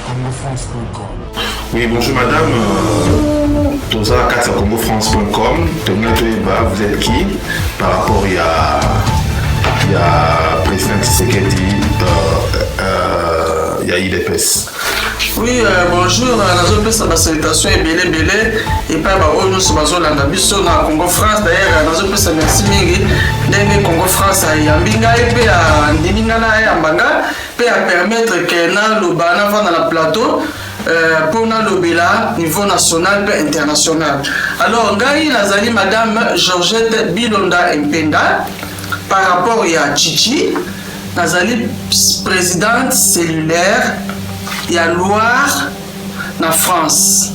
congofrance.com. Oui, bonjour madame. Toza na kati ya congofrance.com. Tolingi toyeba vous êtes qui par rapport ya président Tshisekedi, ya UDPS? Oui, bonjour, nazopesa basalutation ebele ebele epai baoyo nyonso bazolanda biso na Congo France. D'ailleurs, nazopesa merci mingi ndenge Congo France ayambi ngai mpe andimi ngai na ayamba nga mpe apermettre ke naloba, navanda na plateau mpo nalobela niveau national mpe international. Alors, ngai nazali madame Georgette Bilonda Empenda. Par rapport ya Chichi, nazali présidente cellulaire ya Loire na France,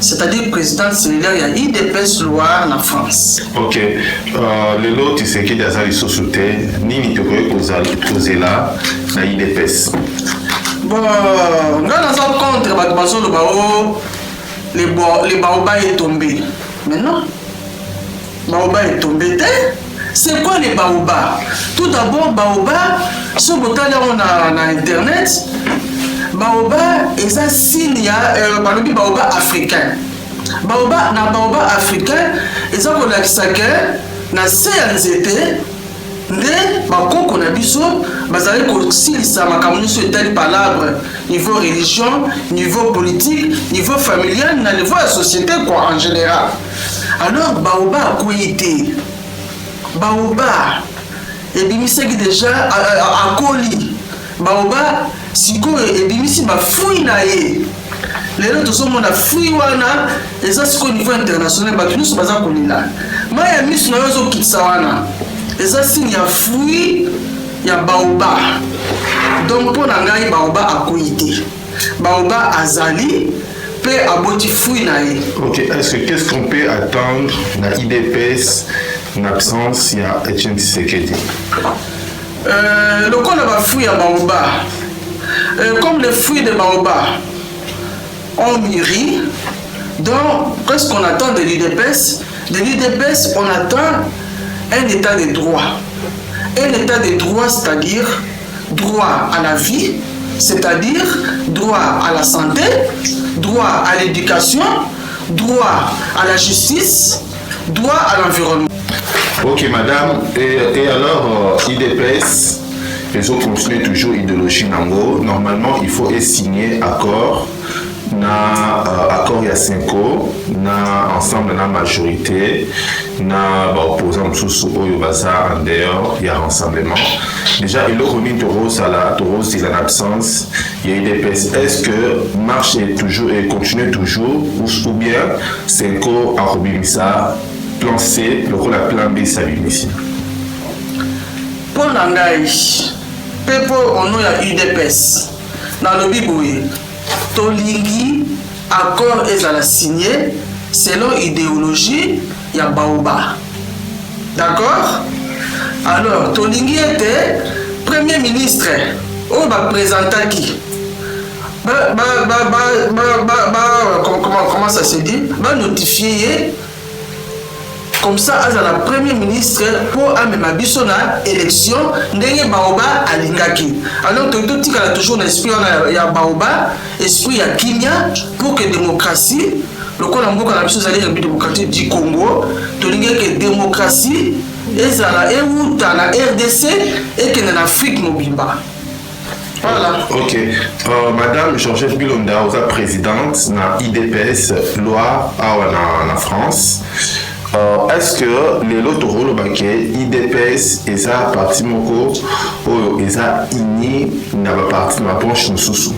c'est-à-dire présidente cellulaire ya UDPS Loire na France. Ok, lelo Tshisekedi aza lisusu te, nini tokoki kozela na UDPS? Bon, ngai naza contre bato bazoloba o le baobab est tombé. Mais non, baobab est tombé te. C'est quoi le baobab? Tout d'abord, baobab, so botali yango na internet, baobab eza signe ya balobi baobab africain. Baobab, na baobab africain, eza kolakisa ke na se ya nzete nde bakoko na biso bazali kosilisa makambo nyonso etali palabre, niveau religion, niveau politique, niveau familial, na niveau ya société quoi, en général. Alors, baobab akwei te. Baobab ebimisaki déjà, akoli. Baobab sikoyo ebimisi bafruit na ye. Lelo tozomona fruit wana eza sikoyo niveau international, bato nyonso baza kolela. Mai ya miso na yo ezokitisa wana eza signe ya fruit ya baobab. Donc, mpo na ngai, baobab akwei te. Baobab azali mpe aboti fruit na ye. Ok, est-ce que qu'est-ce qu'on peut attendre na UDPS en absence ya Etienne Tshisekedi? Lokola bafruit ya baobab, comme les fruits de baobab ont mûri, donc qu'est-ce qu'on attend de l'UDPS? De l'UDPS, on attend un état de droit, un état de droit, c'est-à-dire droit à la vie, c'est-à-dire droit à la santé, droit à l'éducation, droit à la justice, droit à l'environnement. Ok madame, et alors UDPS, ils ont continué toujours idéologie nango. Normalement, il faut signer accord na accord ya CENCO na ensemble na majorité na baopposant mosusu oyo baza en dehors ya rassemblement. Déjà, eloko nini tokozala, tokozela na absence ya UDPS? Est-ce que marche est toujours et continue toujours ou bien CENCO akobimisa plan C lokola plan B esabimisi? Mpo na ngai mpe mpo ono ya UDPS, nalobi boye: tolingi accord ezala signé selon idéologie ya baobab, d'accord? Alors, tolingi ete premier ministre oyo baprésentaki ba, ba, ba, ba, ba, ba, ba, comment ça se dit, banotifie ye comme ça azala premier ministre mpo amema biso na élection ndenge baobab alingaki. Alors, toki totikala toujours na esprit wana ya baobab, esprit ya kimia, pour que démocratie, lokola mboka na biso ezali République démocratique du Congo, tolingi eke démocratie ezala euta na RDC ekende na Afrique mobimba. Voilà. Ok. Madame Georgette Bilonda, oza présidente na UDPS Loire awa na France. Est-ce que lelo tokoloba ke UDPS eza parti moko oyo eza uni na baparti na babranche mosusu?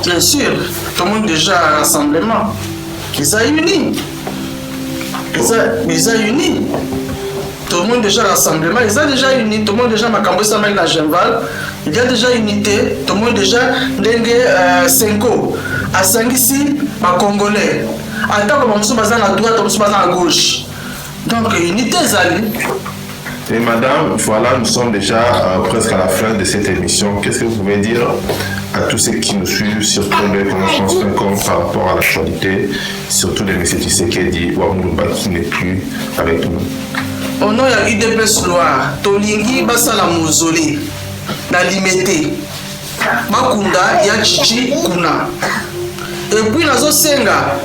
Bien sûr, tout le monde déjà rassemblement eza uni, eza uni. Tout le monde déjà rassemblement eza déjà uni. Tout le monde déjà makambo esamaki na Genval, il y a déjà unité. Tout le monde déjà ndenge CENCO asangisi bacongolais, atako bamosusu baza na droite, bamosusu baza na gauche, donc unité ezali. Et madame, voilà, nous sommes déjà presque à la fin de cette émission. Qu'est-ce que vous pouvez dire à tous ceux qui nous suivent sur www.france.com par rapport à l'actualité, surtout de M. Tshisekedi Wa Mulumba qui n'est plus avec nous? Au nom ya UDPS Loire, tolingi basala mausolée na Limete. Bakunda ya Chichi kuna. Et puis nazosenga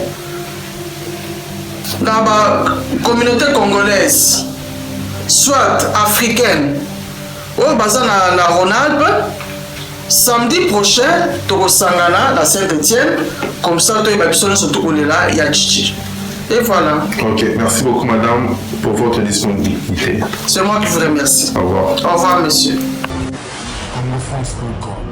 na ba communauté congolaise, soit africaine, oyo baza na Rhône-Alpes, samedi prochain tokosangana na Saint-Étienne, comme ça toyeba biso nyonso tokolela ya Chichi. Et voilà. Ok, merci beaucoup, madame, pour votre disponibilité. C'est moi qui vous remercie. Au revoir. Au revoir, monsieur. Congofrance.com.